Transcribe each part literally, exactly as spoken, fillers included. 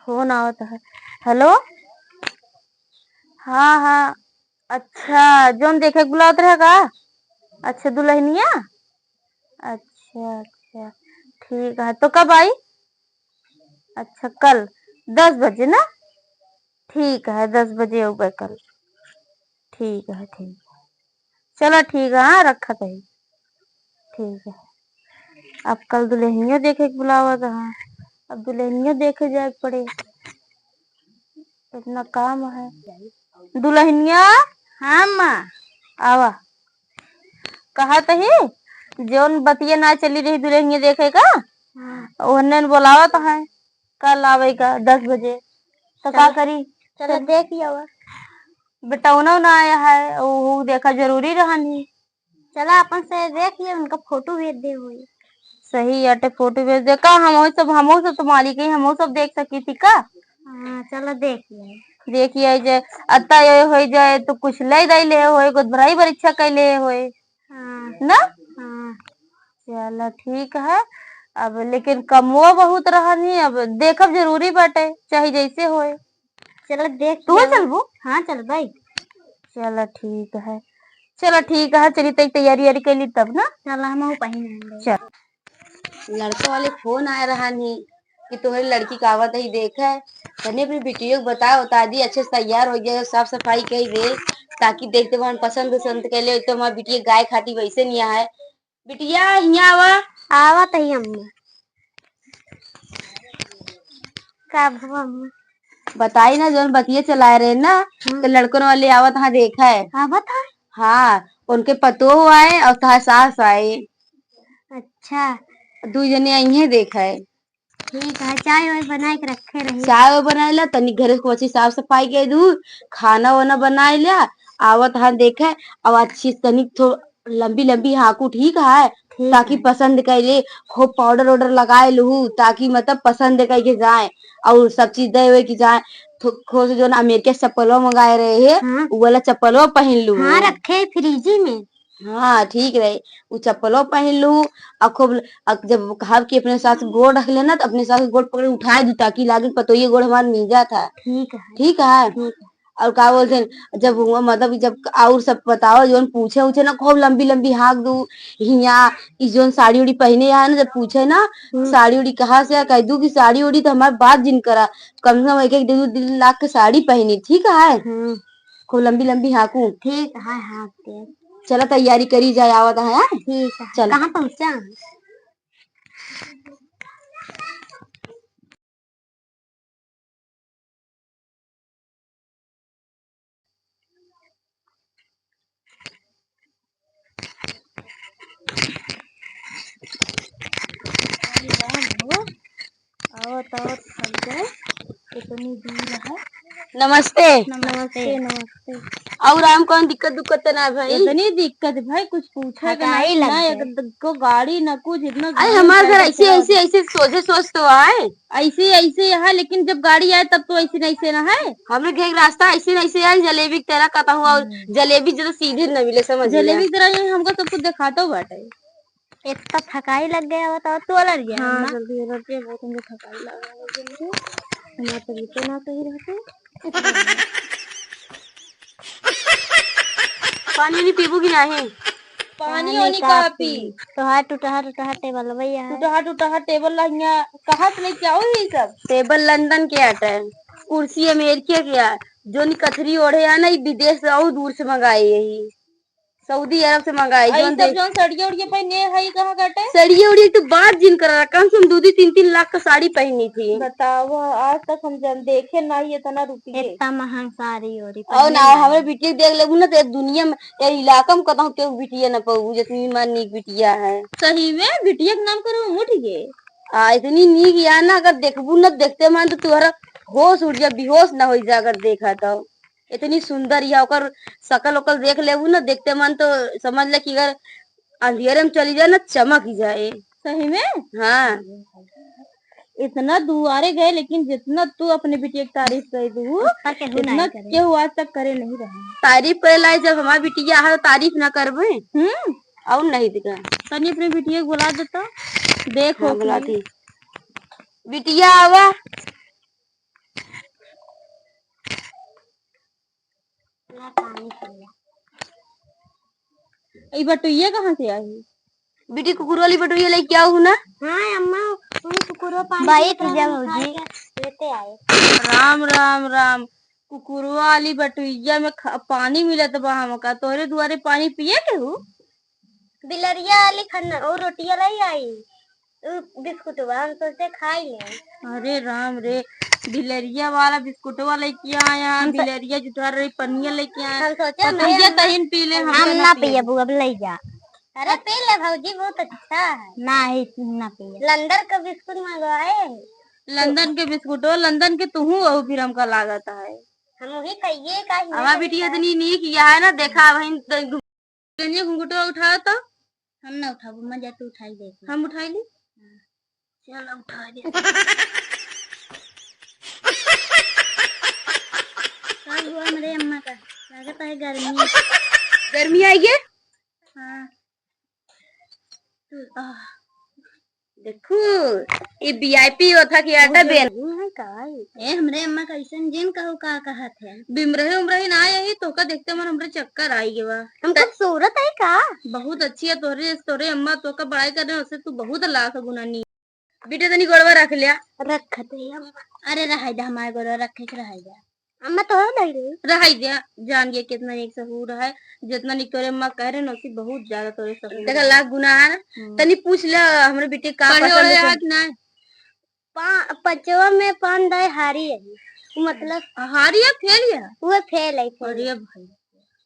फोन आवत है। हेलो, हाँ हाँ, अच्छा, जौन देखे के बुलावत रहे का? अच्छा, दुल्हनिया, अच्छा अच्छा, ठीक है, तो कब आई? अच्छा, कल दस बजे ना? ठीक है, दस बजे अउबे कल। ठीक है, ठीक है, चला ठीक है, हाँ, रखत है। ठीक है, अब कल दुल्हनियो देखे के बुलावत है, अब दुल्हनियो देखे जाए के पड़े, इतना काम है। दुल्हनिया, हाँ माँ, आवा। कहत ही, जौन बतिया ना चली रही दुल्हनिया देखे का, हाँ। ओहने न बोलावत है, कल आवे का दस बजे। तो का चल, करी? चलो चल। देख ही आवा। बेटौना ना आया है, ऊ देखा जरूरी रहन ही। चला अपन से देख लिए, उनका फोटो भेज दे होई। सही अटे, फोटो भेज दे का? हम सब, हम सब तो मालिक ही, हम सब देख सकी थी का? हाँ, चलो देख लिए। देखिए जे अत्ता ये हो जाए तो कुछ ले दे ले होए, गोद भराई परीक्षा कर ले होए। हाँ। ना? हाँ। चला ठीक है, अब लेकिन कमो बहुत रहन ही, अब देखब जरूरी बाटे, चाहे जैसे होए। चला देख तू लिया। चलबू? हाँ, चल भाई। चला ठीक है, चला ठीक है, चली तई तैयारी यारी कर ली तब ना। चला हम पहन लेंगे। चल। लड़का वाले फोन आए रहन ही कि तुम्हारी लड़की का आवत ही देखे, तने अपनी बिटिया को बता, बता दी, अच्छे से तैयार हो जाए, साफ सफाई कही दे, ताकि देखते वहन पसंद वसंद कर ले, तो हमारी बिटिया गाय खाती वैसे नहीं आए। बिटिया, हियाँ आवा। आवत ही अम्मा। का भवा अम्मा? बताई ना, जौन बतिया चलाए रहे ना, हम्म। तो लड़कन वाले आवत हाँ देखा है। आवत है? हाँ, उनके पतोह आए और तहार सास आए। अच्छा। दुई जने अइहे देखा है। ठीक है, चाय वाय बनाए के रखे रही। चाय वाय बनाए ला, तनी घरे को अच्छी साफ सफाई कर दू, खाना वाना बनाए ला, आवत हाँ देखे, अब अच्छी तनी थो-, लंबी लंबी हाँकू, ठीक है, ठीक ताकि है। पसंद कर ले, खूब पाउडर वाउडर लगाए लू, ताकि मतलब पसंद करके जाए, और सब चीज दे हुए कि जाए, थो-, थोड़ा सा जो ना अमेरिका से चप्पलवा मंगाए रहे है, हाँ। वो वाला चप्पलवा पहन लू। हाँ, रखे फ्रिज में। हाँ, ठीक रहे। उ चप्पलो पहिन लू, आ खूब, आ जब कहब कि अपने सास गोड़ रख लेना, त अपने सास गोड़ पकड़ उठाए दू, ताकि लागे पतोहिए गोड़ हमार मीजा था। ठीक है। ठीक है? ठीक है। और का बोलते हैं, जब हुआ, मतलब, जब और सब बताओ, जौन पूछे उछे ना, खूब लंबी लंबी हाँक दू, हियाँ, ई जौन साड़ी उड़ी पहिने है ना, जब पूछे ना, हम्म। साड़ी उड़ी कहाँ से है, कह दू कि साड़ी उड़ी तो हमार बात जिन करा, कम से कम एक एक डेढ़ डेढ़ लाख के साड़ी पहिनी, ठीक है? हम्म। खूब लंबी लंबी हाँकू। ठीक है, हाँक दे। चला तैयारी करी जाए, आवत है, हाँ? ठीक है। चला। कहाँ पहुँचा? आवत, आवत, थक गए, इतनी दूर है। नमस्ते। नमस्ते, नमस्ते। और आम कौन दिक्कत दुक्कत तो ना भाई? इतनी दिक्कत भाई, कुछ पूछे के थकाई नहीं, लग ना गए। एक द-, को गाड़ी ना कुछ, इतना अरे दूर हमारे घर जाए ऐसे, के ऐसे, बाद। ऐसे सोझे सोच तो आए। ऐसे, ऐसे यहाँ, लेकिन जब गाड़ी आए तब तो ऐसे नहीं से ना है। हमरे घर के रास्ता ऐसे नहीं से आए, जलेबी की तरह कहता हुआ, और हम्म। जलेबी जो सीधे न मिले, समझ लिया। जलेबी की तरह ही हमको सब कुछ दिखाता बाटे। इतना थकाई लग गया, बताओ, तू अलर गया हाँ, ना? जल्दी अलर गया, बहुत हमको थकाई लग रहा है, जल्दी। हमारा तबीयत तो ना सही रहती। पानी नहीं पीबू कि नहीं? पानी पानी वानी का का पी? पी? तोहार टूटहा, टूटहा टेबल भैया है। टूटहा, टूटहा टेबल लहिया, कहाँ से लेके आओ ये सब? टेबल लंदन के आटे, कुर्सी अमेरिका के आ, जोन कथरी ओढ़े आ ना, ई विदेश से और दूर से मंगाए यही। सऊदी अरब से मंगाई, आई जौन सब देख जौन सड़िया उड़िया पहिने हई, कहाँ काटे? सड़िया उड़िया तो बात जिन करा, कम से कम दो दो तीन तीन लाख का साड़ी पहिनी थी। बताओ, आज तक हम जन देखे ना ही इतना रुपये। इतना महंग साड़ी ओड़ी और पहिने ना, ना। हमरे बिटिया के देख लेबू ना, तो ये दुनिया में, ये इलाका में कतहूँ केहू बिटिया ना पाऊ, जितनी मार नीक बिटिया है। सही में बिटिया के नाम करो उठ गए। आ, इतनी नीक या ना, अगर देखबू ना, देखते मन तो तुहरा होश उड़ जा, बेहोश ना हो जा, अगर देखा तो। इतनी सुंदर या ओकर शकल ओकल देख लेबू ना, देखते मन तो समझ ले कि अगर अंधेरे में चली जाए ना, चमक ही जाए। सही में? हाँ। इतना दुआरे गए, लेकिन जितना तू अपने बिटिया की तारीफ कर दू, उतना केहू इतना नहीं करे। केहू आज तक करे नहीं रहे। तारीफ करे लाई जब हमार बिटिया है, तारीफ ना करबे? हम्म। और नहीं दिखा। तनी अपने बिटिया को बुला देता, देख हाँ, हो बुलाती। बिटिया आवा। ई बटुइया कहाँ से आई? बेटी, कुकुर वाली बटुइया लेके आओ ना। हाँ अम्मा, वही कुकुरो पानी बाइक पीता है, भौजी। लेते आए। राम, राम, राम। कुकुरवा वाली बटुइया में ख-, पानी मिलत बा हमका। तोहरे दुआरे पानी पिए के हु? बिलरिया वाली खन्ना और रोटिया लाई आई। उ बिस्कुटवा हम सोचे खाई ले। अरे राम रे, बिलरिया वाला बिस्कुटवा लेके आया, हम तो बिलरिया जुठा रही पनिया लेके आया। हम सोचे पतैया तहिन पी ले, हम हम ना ना पिए। पियबू, अब ले जा। अरे पी ले भौजी, बहुत अच्छा है। ना, ई ना पिए। लंदन का बिस्कुट मंगवाए हैं। लंदन के बिस्कुटो, लंदन के तुहू अहू फिर हमका लागत है। हम वही खाइए का ही हमार नहीं बिटिया खाइए। इतनी नीक यह है ना, देखा वही द-, घुंघटवा उठाओ तो। हम ना उठाबू, मजा तू उठाई दे। हम उठाई ली? चल, उठा दे। का हुआ हमरे अम्मा का? लागत है गर्मी। गर्मी आई है? हाँ। तू, आह। देखू, ई VIP होता कि आटा बेल। गर्मी है का? ए, हमरे अम्मा का ऐसन जिन कहू का कहत है। बिमरही उमरही ना आई, तोका देखते मन हमरे चक्कर आई गवा। हम खूबसूरत है का? बहुत अच्छी है तोहरे, तोहरे अम्मा तोका बड़ाई कर रहे हैं, उससे तू बहुत लाख गुना नी। बेटा, तनी गोड़वा रख लिया। रखत है अम्मा। अरे, रहाई दे, हमारे गोड़वा रखे के रहाई दे। अम्मा, तो हो नहीं रही। रहाई दे, जान गया कितना एक सहूर है, जितना निक तोरे अम्मा कह रहे ना, उससे बहुत ज्यादा तोरे सहूर देखा, है। लाख गुना है ना। हम्म। तनी पूछ ले, हमरे बेटे का पढ़े पसंद वढ़े है। है कि नहीं? पा-, पचवा में पान दाए हारी है। मतलब हारी है, फेल है? वो फेल है, फेल। अरे भाई।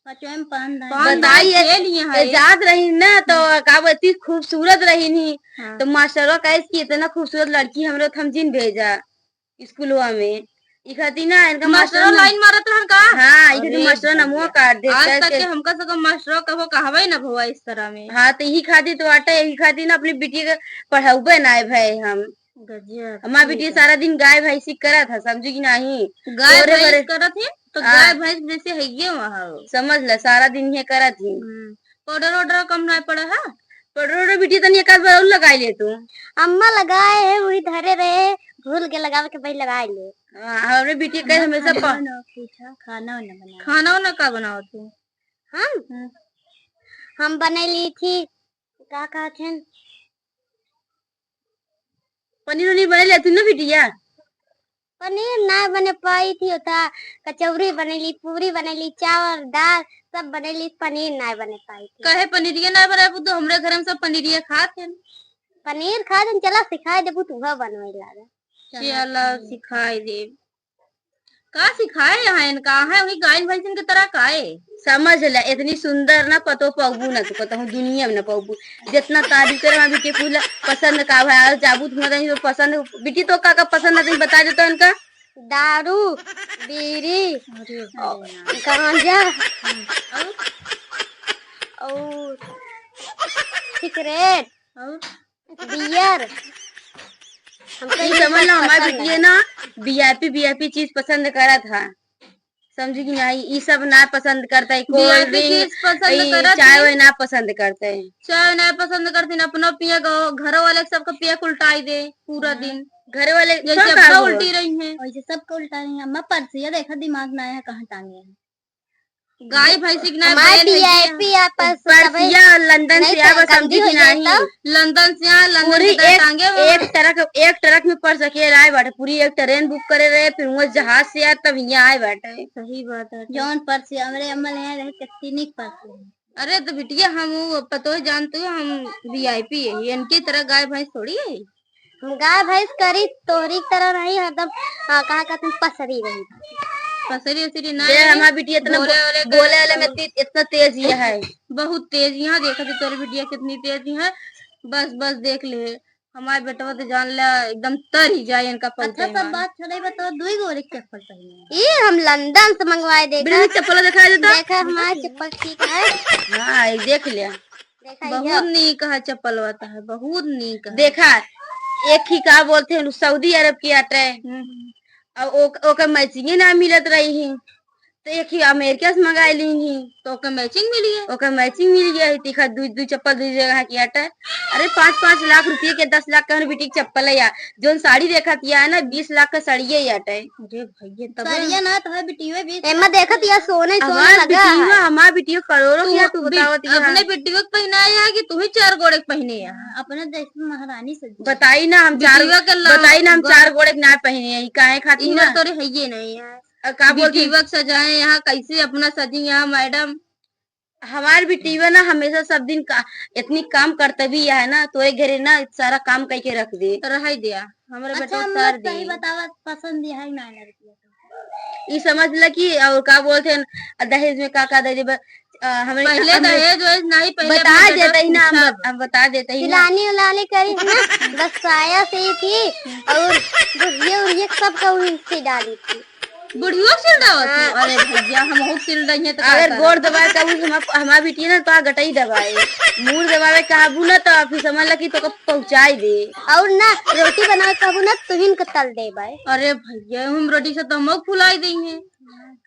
पचवा में पान दाए। पान बताइए, दाए फेल ही है। जात रही ना, तो हम्म। का बोलती, खूबसूरत रही नहीं। हाँ। तो मास्टरवा कहे कि इतना खूबसूरत लड़की हमरे तो हम जिन भेजा स्कूलवा में। ई खातिर ना इनका मास्टरवा मास्टरवा ना लाइन मारत रहन का? हाँ, ई खातिर अरे मास्टरवा ना भैया। मुँह काट दे, आज कहे तक के के हमका सको मास्टरवा कबो कहबे ना भवा इस तरह में। हाँ, तो यही खातिर तो आटा, यही खातिर ना अपनी बिटिया के पढ़ाउबे ना है भाई हम। गजब, हमार ठीक बिटिया है। सारा दिन गाय भैंसी करत है, समझी कि नहीं? गाय तोरे भैंस बरे करत है, तो हाँ। गाय भैंस जैसे है ये वहाँ। समझ ले, सारा दिन ये करत ही। हम्म। पाउडर वाउडर कम ना पड़ा है? पाउडर वाउडर बिटिया तनी एक आध बार और लगाई ले तू। अम्मा लगाए है, वही धरे रहे, भूल के लगावे के भाई लगाई ले। हाँ, हमरे बिटिया कहे अम्मा हमेशा खाना पा- वाना पूछा, खाना वाना बनाओ। खाना वाना का बनाओ तू? हम? हम्म। हम बनैली थी, का कहत हन? पनीर उनीर बनैली तू ना बिटिया? पनीर ना बने पाई थी, होता कचौरी बनैली, पूरी बनैली, चावल, दाल सब बनैली, पनीर ना बने पाई थी। काहे पनीरिया ना बनाबू? तो हमरे घर में सब पनीरिया खात हन। पनीर खात हन, चला सिखाई देबू, तू बनवे लागा। चला, चला, ठीक। सिखाई देब। का सिखाए यहाँ इनका? है वही गायन भैंसन की तरह काए? समझ ले, इतनी सुंदर ना पतो पौबू ना, तू कहता हूँ दुनिया में ना पौबू। जितना तारीफ करे, वहाँ बिटिया पूछ ले, पसंद का भाई, और जाबू तुम नहीं तो पसंद, बिटिया तो का का पसंद है, तुम बता देता इनका। दारू, बीड़ी, अरे, और अरे यार। गांजा, हम्म, और? और सिगरेट, और? बियर। हमको ई ये समझ सब लो, हमार पसंद बिटिया है। ना VIP, VIP चीज पसंद करत है, समझी कि नहीं? ई सब ना पसंद करता है, कोल्ड VIP ड्रिंक, चीज पसंद ई करत चाय है। वाय ना पसंद करता है। चाय ना पसंद करती, अपना पिया ग-, घरों वाले सबका पिया के उल्टाई दे पूरा हाँ। दिन। घरे वाले जैसे सब अपना का हो? उल्टी रही हैं। वैसे सबका उल्टा रही है। अम्मा पर्सिया देखा, दिमाग ना है, कहाँ टांगे हैं। गाय भैंसी के नाम हमार बहन है VIP क्या? आपस में पर्सिया लंदन नहीं से आवा, समझी कि नहीं? तो? लंदन से आ, लंदन पूरी से एक, टांगे हुए एक हैं। ट्रक, एक ट्रक में पर्स अकेले आए बाटे, पूरी एक ट्रेन बुक करे रहे, फिर वो जहाज से आए, तब यहाँ आए बाटे। सही बात है। जौन पर्स हमरे अम्मा ले आए रहे, चट्टीनिक पर्स है। अरे तो बिटिया, हम वो पतोह जानते हो, हम VIP है, इनकी तरह गाय भैंस थोड़ी है। हम गाय भैंस करी तोहरी तरह नहीं, हरदम, हाँ, कहा कहते हैं, पसरी रही। पसरी उसरी ना दे, रही। हमार बिटिया इतना बोले बो-, वाले बोले वाले में ती-, इतना तेज ये है। बहुत तेज। यहाँ देखा तो तोर बिटिया कितनी तेज है। बस, बस देख ले, हमार बेटवा तो जान ले एकदम तर ही जाए इनका पलटे अच्छा, सब में। बात छोड़े, बताओ, दुई गो और एक चप्पल पहने हैं। ये हम लंदन से मंगवाए, देखा। बिना चप्पल दिखाई देता? देखा, हमार चप्पल ठीक है। हाँ, ये देख ले। देखा, बहुत ये नीक है चप्पलवा तो है, बहुत नीक है। देखा, एक ही का बोलते हैं, सऊदी अरब की अटे। हम्म। और ओ-, ओकर मैचिंगे ना मिलत रही है। तो एक ही अमेरिका से मंगाए लीन ही। तो ओके matching मिली है। ओके matching मिल गया है, तीखा दुइ, दुइ चप्पल दुइ जगह की अटे। अरे, पाँच, पाँच लाख रुपये के, दस लाख के हमरे बिटिया के चप्पल है यार। जोन साड़ी देखत या है ना, बीस लाख का साड़िये ही अटे। अरे भैया, तब साड़िया ना तो है बिटिया, बीस एमा लाख देखत या सोने, सोने हमार लगा बिटिया, है। हमार बिटिया करोड़ों तू की है, तू बि-, बतावत या। अपने बिटिया के पहनाए है कि तू ही चार गोड़े के पहने है? हाँ, अपने देश में महारानी सजी। बताई ना हम चार, बिटिया के ला-, बताई ना हम गा-, चार गोड़े के ना पहने हैं, काहे खातिर इधर ना? तोरे है ये नहीं है। अ, का बोलती? बिटिया के सजाए यहाँ, कैसे अपना सजी यहाँ मैडम? हमार बिटिया ना हमेशा सब दिन का, इतनी काम करते भी है ना, तोरे घरे ना सारा काम कई के रख दे। तो रहाई दिया, हमरे अच्छा, बेटा हम सार लोग सही दी। बतावा, पसंद है ना लड़की? ई समझ ल कि और का बोलते हैं, दहेज में का का दे देबे, अ, हमरे, पहले हमरे दहेज वहेज नहीं, पहले बता अपने बेटा देते ही से ना, हम, पूछब। हम बता देते ही ना। सिलानी उलानी करी थी ना, बस साया सी थी और बुढ़िया उढ़िया सब का उही से डाली थी। बुढ़ियो सिल देवत थी? हाँ। अरे भैया, हम बहुत सिल रही हैं तो का अगर करब? गोड़ दबाए तब उस हम, हमार बिटिया ना तो गटई दबाए, मूड़ दबावे कहबू ना तो फिर समझ ल कि तो पहुँचाई दे। और ना रोटी बनावे कहबू ना तुहिन के तल देबे। अरे भैया, हम रोटी से तो हम फुलाई दी हैं।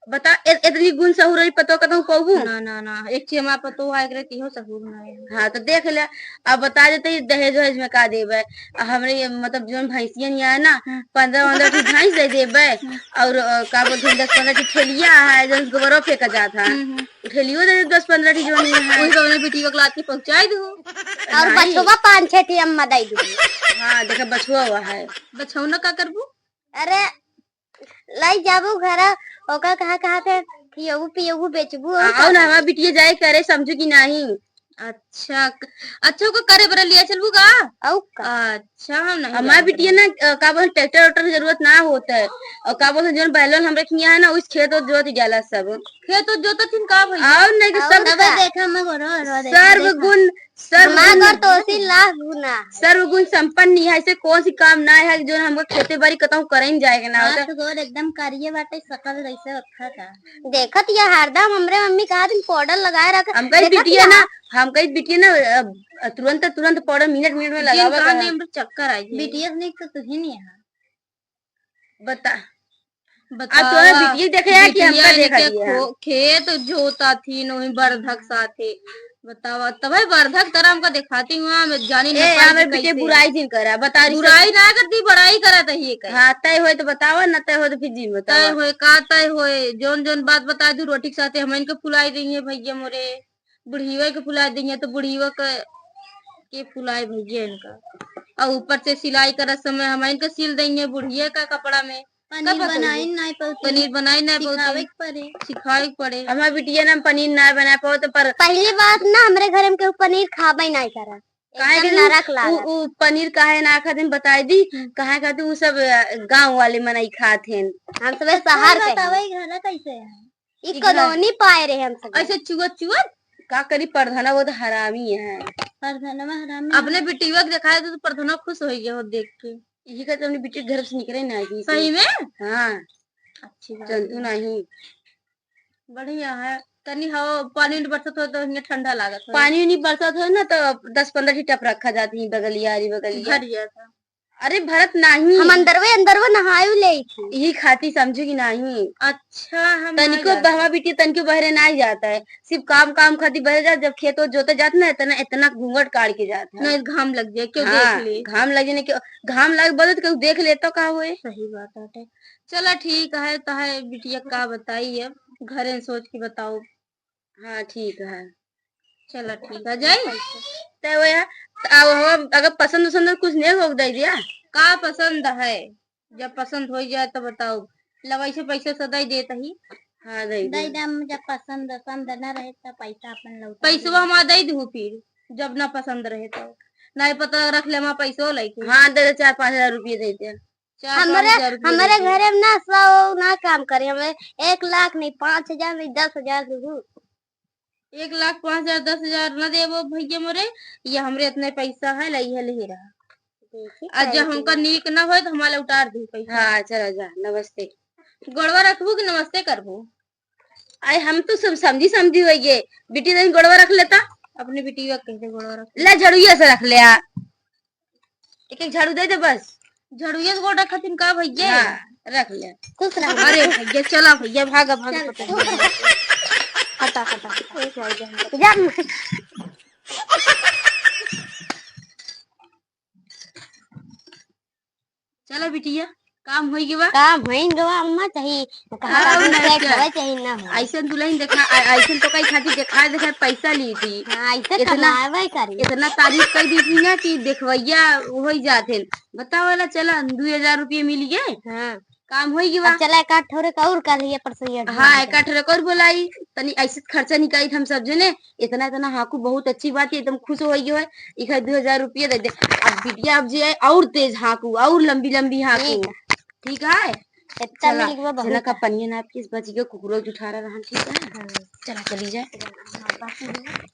बता, ए-, इतनी गुण सहूर रही पतो कतहूँ पौबू? ना, ना, ना, एक चीज हमार पतो है, एकरे तिहो सहूर ना है। हाँ, तो देख ले, अब बता देते ही दहेज वहेज में का देबे। आ हमरे ये, मतलब, जोन भैंसियन यहाँ है ना, हम्म। पन्द्रह वन्द्रह ठी भैंस दे देबे, हम्म। और, अ, का बोलते हैं, दस पन्द्रह ठी ठेलिया है, जोन गोबरो फेंका जात है। हम्म, हम्म। ठेलियो दे दे दस पन्द्रह ठी जोन यहाँ है। वही तो अपने बेटी को लाद के पहुँचाई दो। और नहीं। बछवा पाँच छह ठी अम्मा दे दो। हाँ, देखे, बछवा हुआ है। बछौना का करबू? अरे, लाई जाबू घरा, ओका कहा, कहा थे, खियबू, पियबू, बेचबू, और आओ का ना, हमार करबू? बिटिया जाए करे, समझू कि नहीं? अच्छा, क-, अच्छा, ओका करे बरे लिया चलबू का? अउ का? अच्छा, हम नहीं हमार जानत बिटिया रहे। ना, अ, का बोल, ट्रैक्टर वैक्टर की जरूरत ना होता है। और का बोल, जोन बैलन हमरे खिया है ना, उस खेत और जोत जाला सब। खेत और जोत थिन का भैया? और नहीं तो और सब तबे का? देखा, मैं गोरो, गोरो देखा, देखा। सर्वगुण सर्वगुण, हमार घर तो उसी लाख गुना है। सर्वगुण संपन्न ही है, ऐसे कौन सी काम ना है जो हमको खेती बाड़ी कतहूँ करे न जाए के ना होता। हाथ गोड़ एकदम करिए बाटे, शकल जैसे ओखा का। देखत ये हरदम हमरे मम्मी का दिन पाउडर लगाए रखे। हम कहीं देखत बिटिया या? ना, हम कहीं बिटिया ना, अ, तुरंत, तुरंत पाउडर मिनट, मिनट में जिन लगावा कहा करा। नहीं, हमरे चक्कर आई है। बिटिया नहीं तो तू ही नहीं है। बता। बतावा, अब तोहरा बिटिया देखे है कि हमका बिटिया देखा इनके दिया? खो-, खेत जोता थी, नोही बरधक साथे। बतावा, तबे बरधक तरह हमका देखाती हुआ, हम जानी ए, ना पाई हमें कि बिटिया कैसे। बुराई जिन करा, बता रही बुराई सब। ना करती, बड़ाई करा तही एक। हाँ, तय होए तो बतावा, ना तय होए तो फिर जिन बतावा। तय होए, का तय होए? जोन जोन बात बता दू, रोटी के साथे हम इनके फुलाई देइहैं भैया मोरे। बुढ़िया के फुला देइहैं तो बुढ़िया के, के फुलाए भैया इनका। और ऊपर से सिलाई करत समय हम इनका सिल देइहैं बुढ़िया का कपड़ा में। पनीर बनाई नाई पौती। पनीर बनाई नाई पौती। सिखावे के पड़े। सिखावे के पड़े। हमार बिटिया ना पनीर ना बनाए पावत, पर पहली बात ना हमरे घर में केहू पनीर खाबे नाई करा। काहे एकदम के नरक उ, लागत। उ पनीर काहे ना खातिन बताई दी, हम्म। काहे खातिर उ सब, अ, गाँव वाले मनई खात हैं। हम सबे शहर के हैं। बतावे घरा कैसे है? ई ई कॉलोनी घर पाए रहे हम सब। ऐसे चुअत चुअत का करी, परधना वो तो हरामी है। परधनवा हरामी अपने है। बिटिया के देखाए तो परधना खुश हो गया हो देख के। यही का तो अपने बिटिया के घर से निकले ना आई सही में? हाँ। अच्छी बात जंतु है। नहीं। बढ़िया है। तनी हवा पानी उनी बरसत हो तो हियां ठंडा लागत हो। पानी उनी बरसत हो ना तो दस पन्द्रह ठी टप रखा जाती है बगलिया, अरे बगलिया। भर जाता। अरे भरत नाही। हम अंदरवे, अंदरवे नहाए ले थी। यही खाती समझू कि नाही। अच्छा, हम तनिको नहीं जानते। हमार बिटिया तनिको बहरे नाही जाता है, सिर्फ काम, काम खाती बहरे जात। जब खेत ओत जोते जात ना, इतना, इतना घूंघट काढ़ के जात है। नहीं, घाम लग जाए, क्यों हाँ, देख ले? घाम लग जाने के, घाम लग बदत केहू देख ले तो का होए? सही बात है। चला ठीक है, तो है बिटिया का बताई अब, घरे सोच के बताओ। हाँ, ठीक है। चला, ठीक है, जाई। तय वो यार, अब हम अगर पसंद उसंद कुछ नहीं हो, दे दिया। का पसंद है? जब पसंद हो जाए तो बताओ। लवाई से पैसा सदाई देत ही। हाँ, दे दे दिया। दम, जब पसंद, पसंद न रहे तो पैसा अपन लौटा पैसवा दे। हम दे दू फिर, जब ना पसंद रहे तो। नहीं पता रख ले, हम पैसो लेके। हाँ, दे दे, चार पाँच हजार रुपये दे दे। चार पाँच हमरे, हजार रुपये हमरे देते हैं। घरे में ना सौ ना काम करे, हमें एक लाख नहीं, पाँच हजार नहीं, दस हजार दे दू। एक लाख पाँच हजार, दस हजार ना देबो भैया मोरे, ये हमरे इतने पैसा है, लई है, ले रहा। देखी, आज जब हमका नीक ना होए तो हमारे उतार दे पैसा। हाँ, चला जा, नमस्ते। गोड़वा रखबू कि नमस्ते करबू? अरे, हम तो सब समझी समझी होइए, बिटी नहीं गोड़वा रख लेता। अपने बिटिया कैसे गोड़वा रख ले? ले, झड़ुइया से रख ले आ। एक एक झाड़ू दे दे बस। झड़ुइया से गोड़ रखत हिन का भैया? हाँ। रख ले। खुश रह। अरे भैया, चला भैया, भागा, भागा, चल। पता नहीं। हटा, हटा, हटा। जा। चला बिटिया, काम होई गवा। काम होई गवा अम्मा, चाही कहा हाँ, आदमी नहीं सेट क्या? होवे, चाही ना हो। ऐसन दुल्हन देखा, आ-, ऐसन तो कई खातिर देखा, देखा पैसा ली थी। हाँ, ऐसे इतना, कमावे करी। इतना तारीफ कर दी थी ना कि देखवैया होई जात है। बताओ वाला, चला, दो हजार रुपये मिल गए। हाँ। काम होई गवा। अब चला, एक आध ठौरे का और कर लिए परसैया हाँ, ढूंढ एक के। आध ठौरे का और बोलाई, तनी ऐसे खर्चा निकाली हम सब जने। इतना, इतना हाकू बहुत अच्छी बात है, एकदम खुश होई गयो है। इका दो हजार रुपये दे दे। अब बिटिया अब जे है और तेज हाकू, और लंबी लंबी हाकू। ठीक है। ठीक है? इतना चला, मिल गवा, बहुत चला का है। पनिया नाप के इस बची के कुकुरो जुठारा रहन, ठीक है? हाँ। चला, चली जाए। हाँ, बाकी जो है।